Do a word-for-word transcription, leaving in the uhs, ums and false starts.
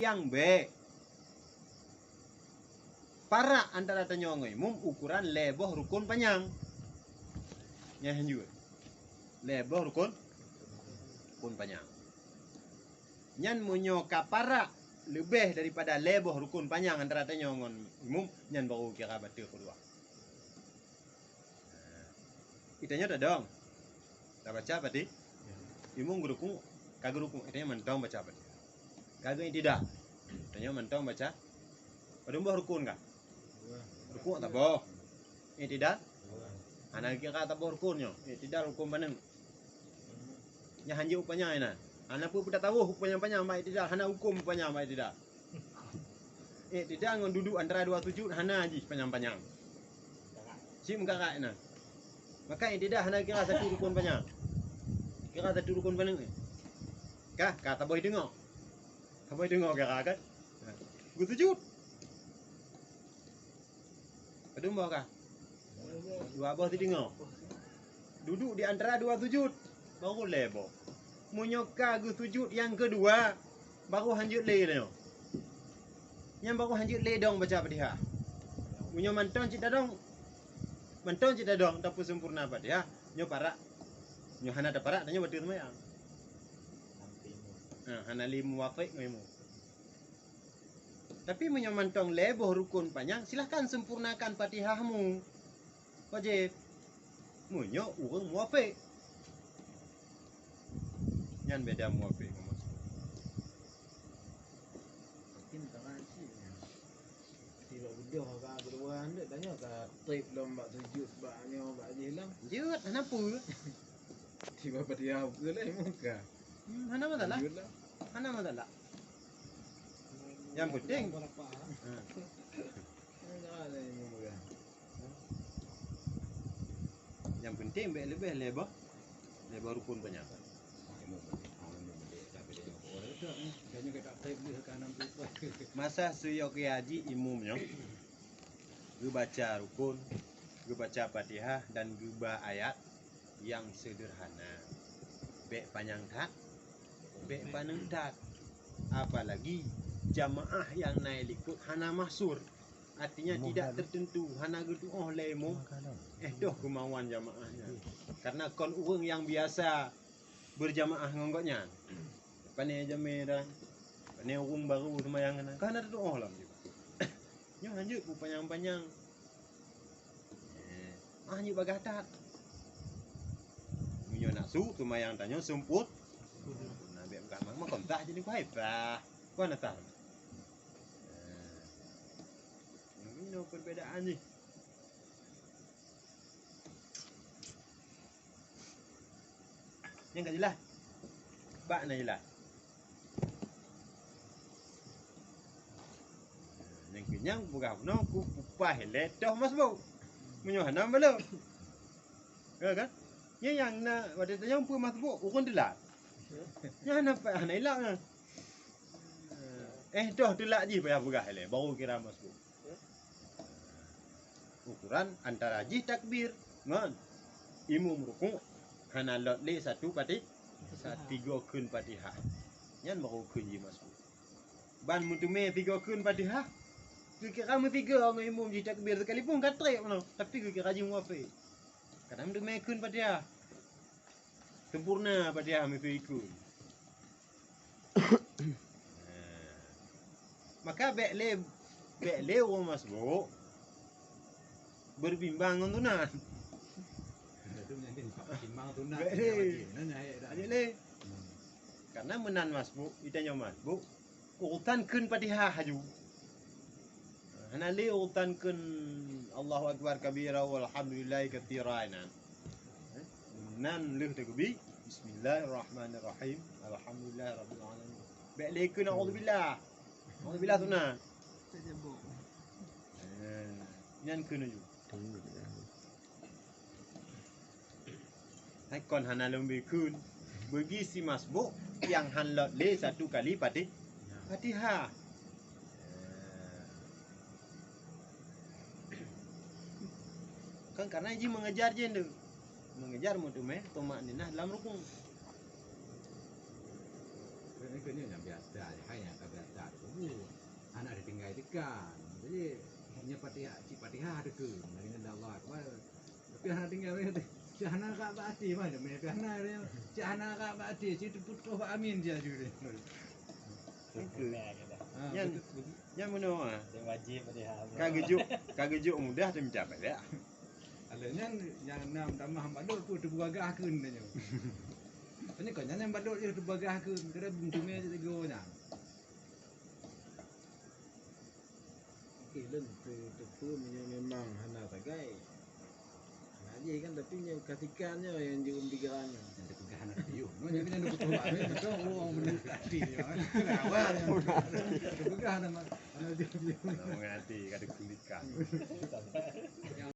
Nyang bék, parak antara tanyoe ngon imum ukuran lhée boh rukon panyang. Nyan hanjeuet. Lhée boh rukon, rukon panyang. Nyan meunyoe ka parak leubeh daripada lhée boh rukon panyang antara tanyoe ngon imum, nyan baru kira bateue keudua. Geutanyoe tadong. Tabaca Fatihah. Imum geurukuk, ka geurukuk, geutanyoe mantong baca Fatihah. Ka geuiktidal. Geutanyoe mantong baca. Padum boh rukun ka? Rukuk saboh. Iktidal? Hana geukira saboh rukun nyoe. Iktidal rukun paneuk. Nyan hanjeuet upanyang inan. Hana peue peutataweuh upanyang-panyang bak iktidal, hana huköm upanyang bak iktidal. Iktidal ngon duduek antara dua sujud hana jih panyang-panyang. Cit meukarat inan. Maka iktidal hana kira satu rukun panyang. Kira satu rukun paneuk. Ka, ka saboh teungoh. Saboh teungoh kira kan? Geusujud. Padum boh ka? Dua boh siteungoh. Duduek di antara dua sujud, baru lhée boh. Meunyoe ka geusujud nyang keudua, baru hanjeuet lé nyoe. Nyan baru hanjeuet lé dong baca Fatihah. Meunyoe mantong cit tadong, mantong cit tadong tapeusempurna Fatihah, nyoe parak. Nyoe hana taparak, tanyoe bateue seumayang. Ha, hana lé muwafék ngon imum. Tapi meunyoe mantong lhée boh rukun panyang, silahkan sempurnakan Fatihahmu. Wajéb. Meunyoe ureuëng muwafék. Nyan beda muwafék ngon maksum. Mungkin tangan cit nyan. Tiba beudôh ka keudua, tanyoe ka trép lom bak sujud, bak nyoe, bak jih lom. Jeuet, hana peue. Tiba Fatihah beutôi lah, imum ka. Hmm, hana masalah. Jeuet lah. Hana masalah. Yang penting, ha. Yang penting bék leubeh lhée boh, lhée boh rukun panyang. Masa suyok haji imum nyoe geubaca rukun, geubaca Fatihah dan geuba ayat nyang seudeurhana. Bék panyang that, bék paneuk that. Apalagi jamaah nyang na likot hana mahsur, artinya tidak tertentu, hana geutuoh lé imum, eh, toh keumauan jamaah nyan. Karena kon ureuëng nyang biasa beurjamaah ngon gobnyan. Pane jamé dan pane ureuëng baru seumayang na, ka hana tatuoh lom. Nyoe hanjeuet beupanyang-panyang. Eh, ah, nyoe bagah that. Meunyoe nafeusu seumayang tanyoe seumput. Nah, bék peugah mah, mah kon tah jadi kuhai tah. Kuah na tah. Eh, nyoe perbedaan jih. Nyang ka jeulaih. Bak na jeulaih. Nyang keu nyang peugah bunoe ku pupah ilée toh masbuk. Meunyoe hana balom. Ya kan? Nyan nyang na watée tanyong peue masbuk, ureuëng teulat. Nyan hana pa-, hana ilak nyan. Eh, toh teulat jih payah peugah ilée, baru kira masbuk. Ukuran antara jih takbir ngon imum rukuk hana lot lé satu Fatih-, sa-, tiga kheun Fatihah. Nyan baru kheun jih masbuk. Ban meuteumé tiga kheun Fatihah, geukira meusigoe ngon imum jih takbir sekalipun ka trép meunoe, tapi geukira jih muwafék. Kadang meuteumé kheun Fatihah. Sempurna Fatihah meusigoe kheun. Maka bék lé, bék lé ureuëng masbuk berbimbang ngon sunat. Bék lé. Bék lé. Karena meunan masbuk, geutanyoe masbuk, urutan kheun Fatihah haju. Hana lé urutan kheun Allahu Akbar kabira walhamdulillahi katsira nyan. Nan lheueh takbir, bismillahirrahmanirrahim, alhamdulillahirabbil alamin. Bék lé kheun a'udzubillah. A'udzubillah sunat. Eh, nyan kheun laju. Hai kon hana lom bri kheun. Bagi si masbuk nyang han lot lé satu kali Fatih-, Fatihah. Kan karena jih mengejar je tu. Mengejar meuteumé tumakninah dalam rukun. Keu nyoe nyang biasa, hai nyang ka biasa teupeue. Hana ditinggai teuka. Jadi, nyoe Fatihah, cit Fatihah teuka. Lagèe nyan Allahu Akbar. Tapi hana tinggai, cit hana rab bak até mah, tapi hana, cit hana rab bak até, cit teuputôh bak amin je laju. Itu. Ha, nyan, betul, betul. Nyan meunoe ah. Dia wajib Fatihah. Ka geujok, ka geujok mudah tu meucapai dak. Alah nyan nyang nam tamah badok tu teupeugah kheun nyoe. Tanya kau nyan nyang badok je teupeugah kheun, kira buntu mé je tegur nyan. Okey, lôn teu-, teupeue meunyoe memang hana sagai. Hana jih kan, tapi nyoe kasihkan nyoe nyang jeuem tiga nyoe. Nyang teupeugah hana teupiôh. Nyoe nyang, nyang teupeugah hana teupiôh. Awak nyang teupeugah hana, hana teupiôh. Hana mengerti, kata kulikan.